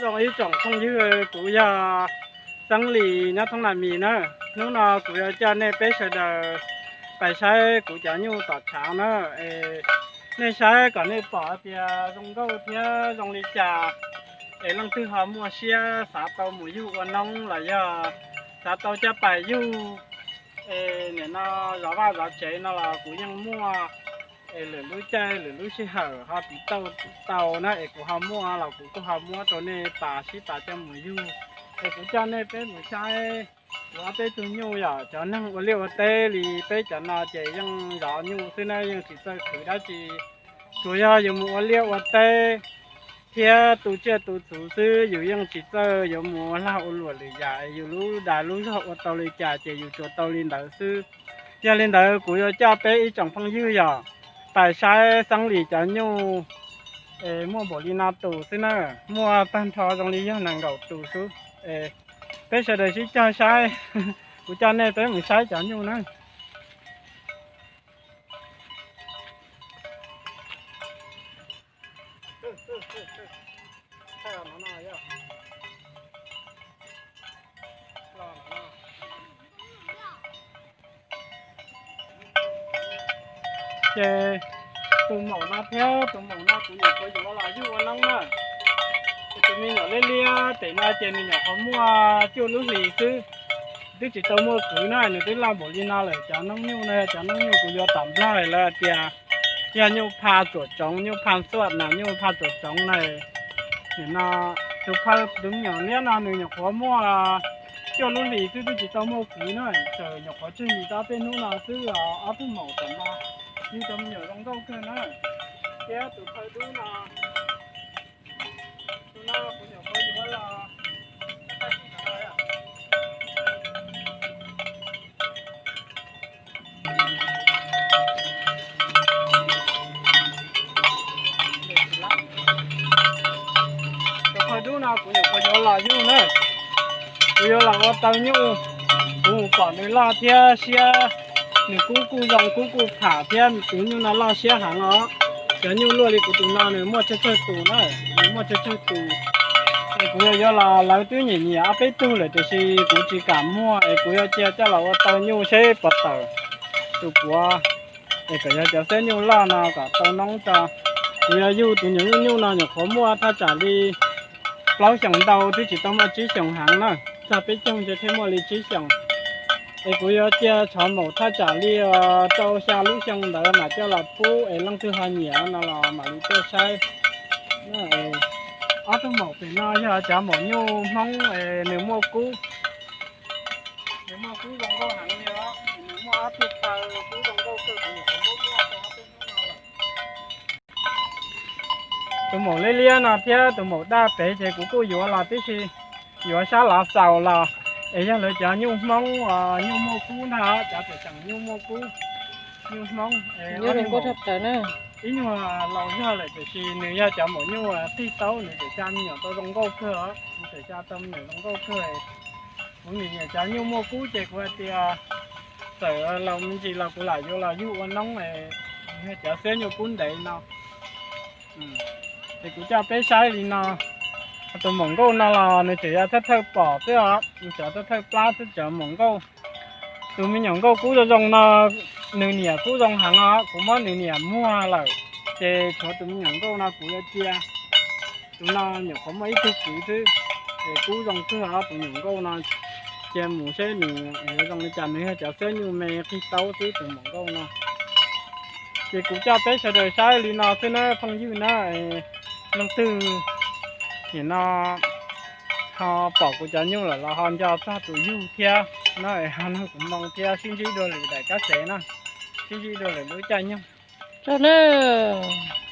Zoo ib tsoom phooj ywg, kuv yog Xeeb Lis nyob thoob Nas Mis na. Hnub no kuv yuav coj nej peb sawv daws pais saib kuv cov nyuj tom tshav na. Es nej saib kom nej pom tias zoo nkauj thiab zoo li cas, es leej twg ho muaj siab xav tau mus yug ua noob los yog xav tau coj pais yug, es nim no zov vaj zov tsev no los kuv yeej muaj, es lwm lub caij lwm lub sij hawm ho tiv tauj tau na es kuv ho muaj los kuv kuj ho muab rau nej pas sib pas coj mus yug. Es kuv coj nej peb mus saib kuv ob peb tug nyuj yom. Cov neeg ua liaj ua teb li peb cov no ces yeej zov nyuj xwb na, yeej tsis txawj khwv dab tsi. Tsuas yog yus mus ua liaj ua teb thiab tu tsiaj tu txhuv xwb, yus yeej tsis txawj yuav mus ua lag ua luam lwm yam. Yus lub dag lub zog ua tau li cas ces yus tsuas tau li ntawd xwb. Yog li ntawd kuv yuav coj peb ib tsoom phooj ywg yom, pais saib Xeeb Lis cov nyuj. Es muaj npaum li no tus xwb na, muaj tag nrho zoo li yog nees nkaum tus xwb. Es peb sawv daws sib cog saib, kuv coj nej peb mus saib cov nyuj na. Ces tus maum no thiab tus maum no kuv nyuam qhuav yuav los yug ua noob na. Ces tus me nyuam liab liab pem no ces nws nyuam qhuav muaj cuaj lub hlis xwb, twb tsis tau muaj kwv na, nws twb loj npaum li no lawm. Cov noob nyuj no yog cov noob nyuj kuv yuav tom Nplog lawv hais tias yog nyuj pha tsuam tsoov, nyuj pha xuaj na, nyuj pha tsuam tsoov na. Nim no tus phawj tus me nyuam liab no nws nyuam qhuav muaj cuaj lub hlis xwb twb tsis tau muaj kwv na, txawm nyuam qhuav tseg mis tau peb hnub no xwb os. Ob tug maum tom no yug tau me nyuam zoo nkauj kawg na. Thiab tus phawj dub no, tus no kuv nyuam qhuav yuav los Tus phawj dub no kuv nyuam qhuav yuav los yug na, kuv yuav los ua taw nyuj. Kuv mus pom nws loj thiab siab, nws kub kuj zoo kub kuj pham thiab, tus nyuj no loj siab heev os. Cov nyuj luaj li kuv tus no nws muaj tsawg tsawg tus na, nws muaj tsawg tsawg tus. Es kuv yuav yuav los, lawv twb nyiam nyiam ob peb tug lawm tiam sis kuv tsis kam muag es kuv yuav cia coj los ua taw nyuj seb puas tawm tus puav. Es kom yog cov xiab nyuj loj no kom tau noob tso. Kuv yuav yug tus nyuam nyuj nyuj no nyuam qhuav muaj thaj tsam li plaub xyoos ntau, twb tsis tau muaj tsib xyoos heev na, txog peb caug ntshe thiaj muaj li tsib xyoos. Es kuv yuav cia tshov maum thaj tsam li rau xya lub xyoo ntawd mam coj los pub es leej twg ho nyiam no los mam li tuaj saib. Ob tug maum pem no yog cov maum nyuj Hmoob es nws muaj kub, nws muaj kub zoo nkauj heev li os. Nws muaj ob tug taw kub zoo nkauj kawg, kuv nyuam qhuav muab muag rau ob tug Hmoob no lawm. Tus maum liab liab no thiab tus maum daj pem ces kuv kuj yuav los tib si, yuav sab lav xaus los, es yog lawv cov nyuj Hmoob, nyuj muaj kub ntag, cov tseem nyuj muaj kub, nyuj Hmoob. Ib nyuag laus zog lawm tiam sis nws yog cov maum nyuj qig taub, nws tseem xa me nyuam tau zoo nkauj kawg os, nws tseem xa tau me nyuam zoo nkauj kawg. Kuv nyiam nyiam cov nyuj muaj kub ces kuv hais tias txawm laus me ntsis los kuv lam yuav los yug ua noob, nws yog cov xiab nyuj kub ntev no. Ces kuv coj peb saib li no, tus maum nkauj no los nws tseem yog thawj thawj pom xwb os, nws cov thawj thawj plab xwb cov maum nkauj. Tus me nyuam nkauj kub zoo zoo no, nws niam kub zoo heev os, kuv muab nws niam muag lawm, ces tshuav tus me nyuam nkauj no kuv yuav cia. Tus no nyuam qhuav muaj ib tug kwv xwb, es kub zoo kawg os. Tus nyuam nkauj no cia mus seb nws yuav zoo li cas, nws yog cov xiab nyuj me qig taub xwb tus maum nkauj no. Ces kuv coj peb sawv daws saib li no xwb na phooj ywg na. Leej twg nim no ho pom kuv cov nyuj lawm los ho nco txog tus yug thiab na, ho nug kuv moo thiab. Sib ntsib dua lwm daim kab xev na, sib ntsib dua lwm lub caij nyoog. Tsaug nawb.